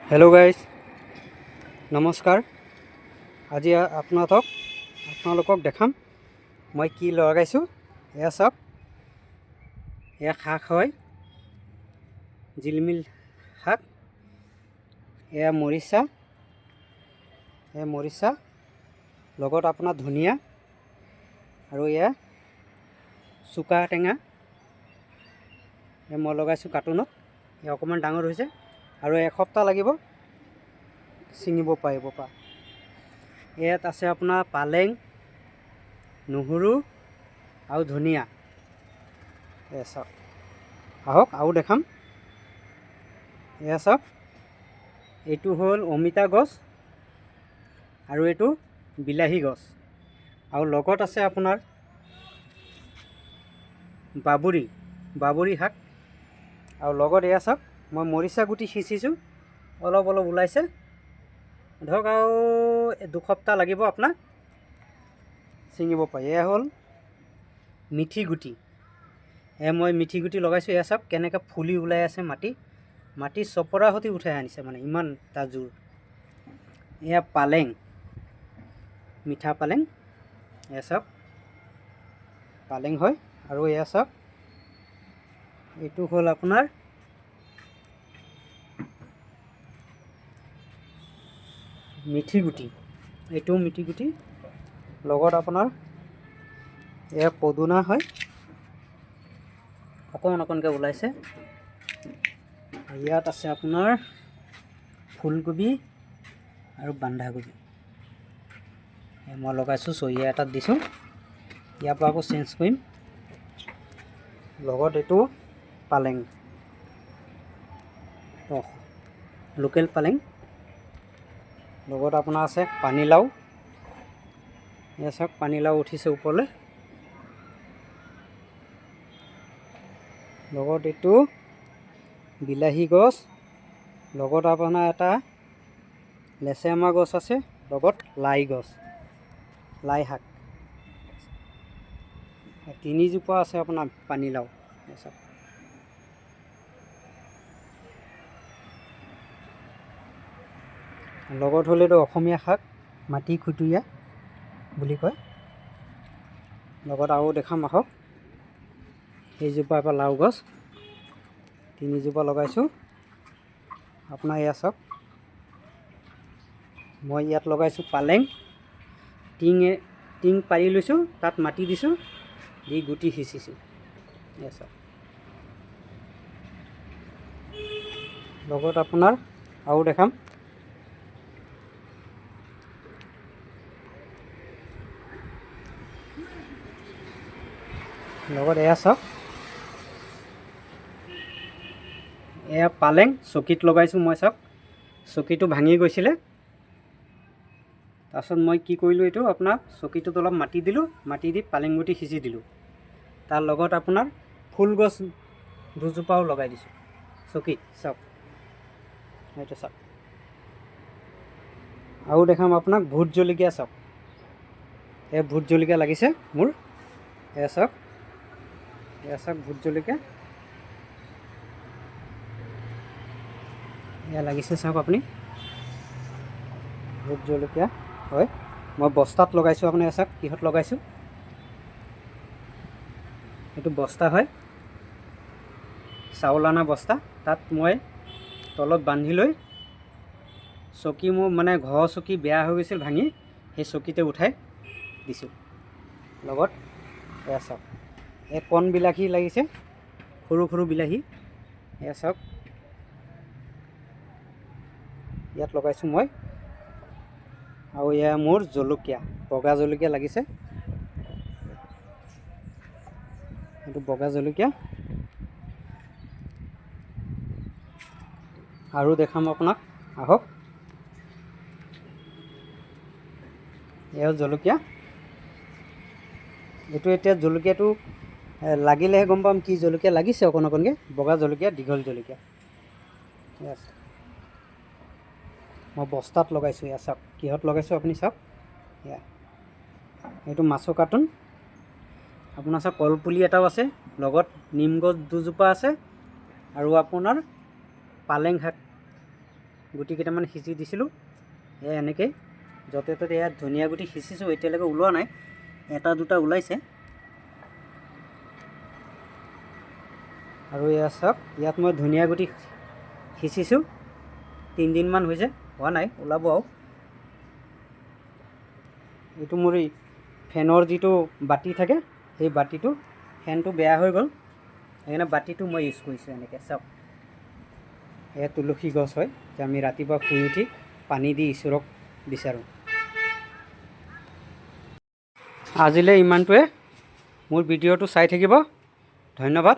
Hello' guys, নমস্কাৰ। আজি আপোনালোকক দেখাম মই কি লগাইছোঁ। এয়া চাওক, এয়া শাক হয়, জিলমিল শাক। এয়া মৰিচা, এয়া মৰিচা, লগত আপোনাৰ ধনিয়া আৰু এয়া চুকা টেঙা। এয়া মই লগাইছোঁ কাৰ্টুনত। এয়া অকণমান ডাঙৰ হৈছে আৰু এসপ্তাহ লাগিব ছিঙিব পাৰিব পৰা। ইয়াত আছে আপোনাৰ পালেং, নহৰু আৰু ধনিয়া। এয়া চাওক, আহক আৰু দেখাম। এয়া চাওক, এইটো হ'ল অমিতা গছ আৰু এইটো বিলাহী গছ আৰু লগত আছে আপোনাৰ বাবৰি, বাবৰি শাক। আৰু লগত এয়া চাওক, মই মৰিচা গুটি সিঁচিছোঁ, অলপ অলপ ওলাইছে। ধৰক আৰু 2 সপ্তাহ লাগিব আপোনাক ছিঙিব পাৰি। এয়া হ'ল মিঠি গুটি। এয়া মই মিঠি গুটি লগাইছোঁ। এয়া চাওক কেনেকৈ ফুলি ওলাই আছে। মাটি মাটি চপৰা সৈতে উঠাই আনিছে, মানে ইমান তাৰ জোৰ। এয়া পালেং, মিঠা পালেং। এয়া চাওক, পালেং হয়। আৰু এয়া চাওক, এইটো হ'ল আপোনাৰ মিঠি গুটি, এইটোও মিঠি গুটি। লগত আপোনাৰ এয়া পদুনা হয়, অকণমান অকণকৈ ওলাইছে। ইয়াত আছে আপোনাৰ ফুলকবি আৰু বন্ধাকবি। এয়া মই লগাইছোঁ, চৰিয়া এটাত দিছোঁ। ইয়াৰ পৰা আকৌ চেঞ্জ কৰিম। লগত এইটো পালেং, লোকেল পালেং। লগত আপোনাৰ আছে পানীলাও। এয়া চাওক, পানীলাও উঠিছে ওপৰলৈ। লগত এইটো বিলাহী গছ, লগত আপোনাৰ এটা লেচেৰামাহ গছ আছে, লগত লাই গছ, লাই শাক। তিনিজোপা আছে আপোনাৰ পানীলাও। এয়া চাওক। লগত হ'ল এইটো অসমীয়া শাক, মাটি খুতুৰীয়া বুলি কয়। লগত আৰু দেখাম আহক। সেইজোপা এবাৰ লাও গছ, তিনিজোপা লগাইছোঁ আপোনাৰ। এয়া চাওক, মই ইয়াত লগাইছোঁ পালেং। টিং টিং পাৰি লৈছোঁ, তাত মাটি দিছোঁ, দি গুটি সিঁচিছোঁ। এয়া চাওক। লগত আপোনাৰ আৰু দেখাম। লগত এয়া চাওক, এয়া পালেং, চকীত লগাইছোঁ মই। চাওক, চকীটো ভাঙি গৈছিলে। তাৰপাছত মই কি কৰিলোঁ, এইটো আপোনাৰ চকীটোত অলপ মাটি দিলোঁ, মাটি দি পালেং গুটি সিঁচি দিলোঁ। তাৰ লগত আপোনাৰ ফুল গছ দুজোপাও লগাই দিছোঁ চকীত। চাওক, সেইটো চাওক। আৰু দেখাম আপোনাক ভোট জলকীয়া। চাওক, এই ভোট জলকীয়া লাগিছে মোৰ। এয়া চাওক, এয়া চাওক ভোট জলকীয়া এয়া লাগিছে। চাওক আপুনি, ভোট জলকীয়া হয়। মই বস্তাত লগাইছোঁ। আপুনি এয়া চাওক কিহত লগাইছোঁ। এইটো বস্তা হয়, চাউল অনা বস্তা। তাত মই তলত বান্ধি লৈ চকী, মোৰ মানে ঘৰৰ চকী বেয়া হৈ গৈছিল ভাঙি, সেই চকীতে উঠাই দিছোঁ। লগত এয়া চাওক, এই কণ বিলাহী লাগিছে, সৰু সৰু বিলাহী। এয়া চাওক, ইয়াত লগাইছোঁ মই। আৰু এয়া মোৰ জলকীয়া, বগা জলকীয়া লাগিছে। এইটো বগা জলকীয়া। আৰু দেখাম আপোনাক, আহক। এয়াও জলকীয়া। এইটো এতিয়া জলকীয়াটো লাগিলেহে গম পাম কি জলকীয়া লাগিছে। অকণ অকণকৈ বগা জলকীয়া, দীঘল জলকীয়া। আছে, মই বস্তাত লগাইছোঁ। এয়া চাওক কিহত লগাইছোঁ, আপুনি চাওক। এয়া এইটো মাছৰ কাৰ্টুন। আপোনাৰ চাওক, কলপুলি এটাও আছে, লগত নিম গছ দুজোপা আছে আৰু আপোনাৰ পালেং শাক গুটি কেইটামান সিঁচি দিছিলোঁ। এয়া এনেকৈ য'তে ত'তে ইয়াত ধনিয়া গুটি সিঁচিছোঁ, এতিয়ালৈকে ওলোৱা নাই, এটা দুটা ওলাইছে। আৰু এয়া চাওক, ইয়াত মই ধনিয়া গুটি সিঁচিছোঁ, 3 দিনমান হৈছে, হোৱা নাই, ওলাব আৰু। এইটো মোৰ এই ফেনৰ যিটো বাতি থাকে, সেই বাতিটো, ফেনটো বেয়া হৈ গ'ল, সেইকাৰণে বাতিটো মই ইউজ কৰিছোঁ এনেকৈ। চাওক, এয়া তুলসী গছ হয় যে আমি ৰাতিপুৱা শুই উঠি পানী দি ঈশ্বৰক বিচাৰোঁ। আজিলৈ ইমানটোৱে। মোৰ ভিডিঅ'টো চাই থাকিব। ধন্যবাদ।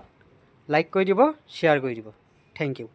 লাইক কৰি দিব, শ্বেয়াৰ কৰি দিব। Thank U.